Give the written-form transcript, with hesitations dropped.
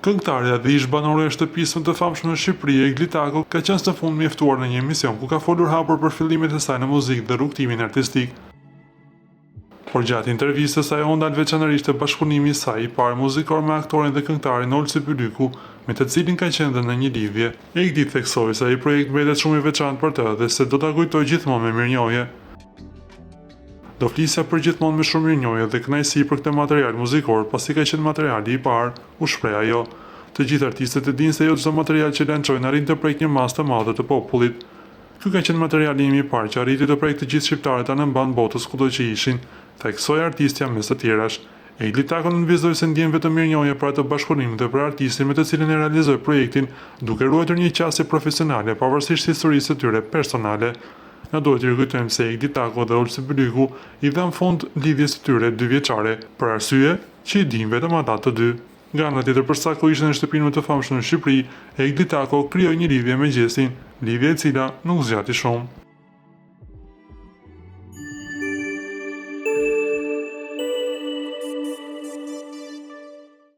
Këngëtarja dhe ish-banorja e shtëpisë më të famshme në Shqipëri, Egli Tako, ka qenë së fundmi e ftuar në një emision ku ka folur hapur për fillimet e saj në muzikë dhe rrugëtimin artistik. Por gjatë intervistës ajo u ndal veçanërisht te bashkëpunimi i saj i parë muzikor me aktorin dhe këngëtarin Olsi Bylyku, me të cilin ka qenë dhe në një lidhje. Egli theksoi se ai projekt mbetet shumë i veçantë për të dhe se do ta kujtojë gjithmonë me mirënjohje. Do flisja përgjithmonë me shumë mirënjohje dhe kënaqësi për këtë material muzikor, pasi ka qenë materiali i parë, u shpreh ajo. Të gjithë artistët e dinë se jo çdo material që lançojnë arrin të prekë një masë të madhe të popullit. Ky ka qenë materiali im i parë që arriti të prekë të gjithë shqiptarët anembanë botës kudo që ishin, theksoi artistja mes të tjerash. Egli Tako nënvizoi se ndjen vetëm mirënjohje për atë bashkëpunim dhe për artistin me të cilin e realizoi projektin, duke ruajtur një qasje profesionale pavarësisht historisë së tyre personale. Na duhet të rikujtojmë se Egli Tako dhe Olsi Bylyku i dhanë fund lidhjes së tyre dyvjeçare, për arsye që i dinë vetëm ata të dy. Nga ana tjetër për sa kohë ishte në shtëpinë më të famshme në Shqipëri, Egli Tako krijoi një lidhje me Gjestin, lidhje e cila nuk zgjati shumë.